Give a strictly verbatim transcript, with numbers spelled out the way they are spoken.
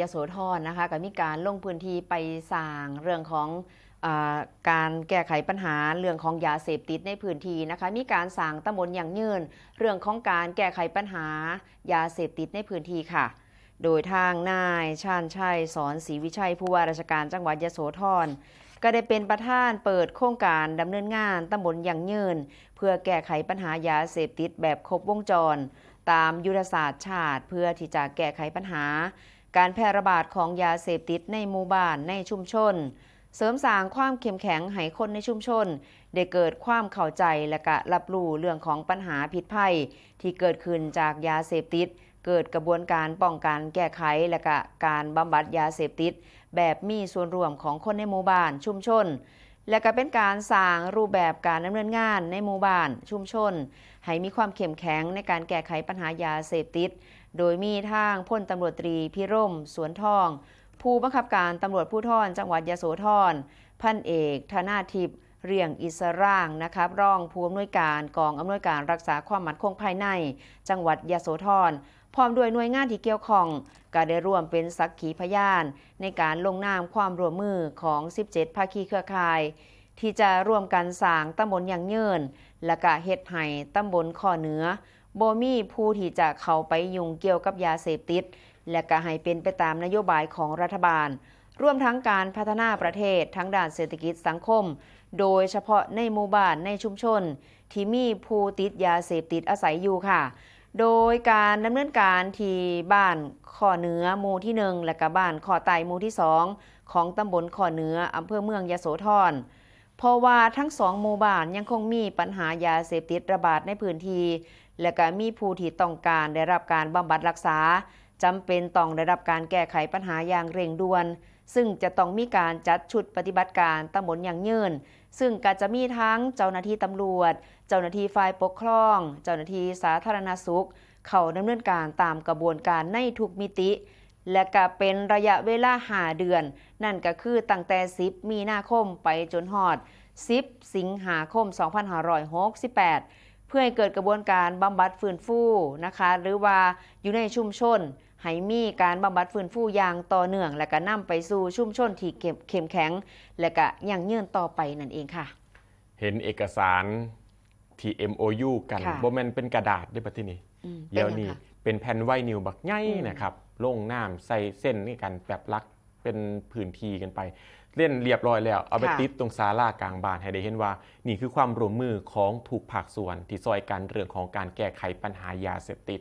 ยโสธรนะคะ ก็มีการลงพื้นที่ไปสร้างเรื่องของอ่าการแก้ไขปัญหาเรื่องของยาเสพติดในพื้นที่นะคะ มีการสร้างตำบลยั่งยืนเรื่องของการแก้ไขปัญหายาเสพติดในพื้นที่ค่ะ โดยทางนายชาญชัย สอนศรีวิชัย ผู้ว่าราชการจังหวัดยโสธร ก็ได้เป็นประธานเปิดโครงการดำเนินงานตำบลยั่งยืน เพื่อแก้ไขปัญหายาเสพติดแบบครบวงจร ตามยุทธศาสตร์ชาติ เพื่อที่จะแก้ไขปัญหา การแพร่ระบาดของยาเสพติดในหมู่บ้านในชุมชน เสริมสร้างความเข้มแข็งให้คนในชุมชน ได้เกิดความเข้าใจและกะรับรู้เรื่องของปัญหาพิษภัย ที่เกิดขึ้นจากยาเสพติด เกิดกระบวนการป้องกันแก้ไข และกะการบำบัดยาเสพติด แบบมีส่วนร่วมของคนในหมู่บ้านชุมชน และก็เป็นการสร้างรูปแบบการดำเนินงานในหมู่บ้านชุมชน ให้มีความเข้มแข็งในการแก้ไขปัญหายาเสพติด โดยมีทางพลตำรวจตรีพิรม สวนทอง ผู้บังคับการตำรวจภูธรจังหวัดยโสธร พันเอกธนาทิพย์ เรียงอิสร่างนะครับ รองผู้อำนวยการกองอำนวยการรักษาความมั่นคงภายในจังหวัดยโสธร พร้อมด้วยหน่วยงานที่เกี่ยวข้อง ก็ได้ร่วมเป็นสักขีพยานในการลงนามความร่วมมือของ สิบเจ็ด ภาคีเครือข่าย ที่จะร่วมกันสร้างตำบลยั่งยืน และก็เฮ็ดให้ตำบลข้อเหนือบ่มีผู้ที่จะเข้าไปยุ่งเกี่ยวกับยาเสพติด และก็ให้เป็นไปตามนโยบายของรัฐบาล รวมทั้งการพัฒนาประเทศทางด้านเศรษฐกิจสังคม โดยเฉพาะในหมู่บ้านในชุมชน ที่มีผู้ติดยาเสพติดอาศัยอยู่ค่ะ โดยการดำเนินการที่บ้านข้อเหนือหมู่ที่หนึ่ง และก็บ้านข้อใต้หมู่ที่สอง ของตำบลข้อเหนืออำเภอเมืองยโสธร เพราะว่าทั้งสองหมู่บ้านยังคงมีปัญหายาเสพติดระบาดในพื้นที่ และก็มีผู้ที่ต้องการได้รับการบำบัดรักษา จำเป็นต้องได้รับการแก้ไขปัญหาอย่างเร่งด่วน ซึ่งจะต้องมีการจัดชุดปฏิบัติการตำบลยั่งยืน ซึ่งก็จะมีทั้งเจ้าหน้าที่ตำรวจ เจ้าหน้าที่ฝ่ายปกครอง เจ้าหน้าที่สาธารณสุข เข้าดำเนินการตามกระบวนการในทุกมิติ และก็เป็นระยะเวลาห้าเดือน นั่นก็คือตั้งแต่ สิบ มีนาคมไปจนฮอด สิบ สิงหาคม สองพันห้าร้อยหกสิบแปด เพื่อให้เกิดกระบวนการบำบัดฟื้นฟูนะคะ หรือว่าอยู่ในชุมชน ให้มีการบำบัดฟื้นฟูอย่างต่อเนื่อง และก็นำไปสู่ชุมชนที่เข้มเข้มแข็ง และก็ยั่งยืนต่อไปนั่นเองค่ะ เห็นเอกสารที่ เอ็มโอยู กัน ค่ะ บ่แม่นเป็นกระดาษได้ปะที่นี่ อืม เดี๋ยวนี้ เป็นหยังคะ เป็นแผ่นไวนิลบักใหญ่ อืม นะครับ ลงนามใส่เส้นในการแบบลักเป็นพื้นที่กันไป เล่นเรียบร้อยแล้ว เอาไป ค่ะ ติดตรงศาลากลางบ้านให้ได้เห็นว่า นี่คือความร่วมมือของทุกภาคส่วนที่ซอยกันเรื่องของการแก้ไขปัญหายาเสพติด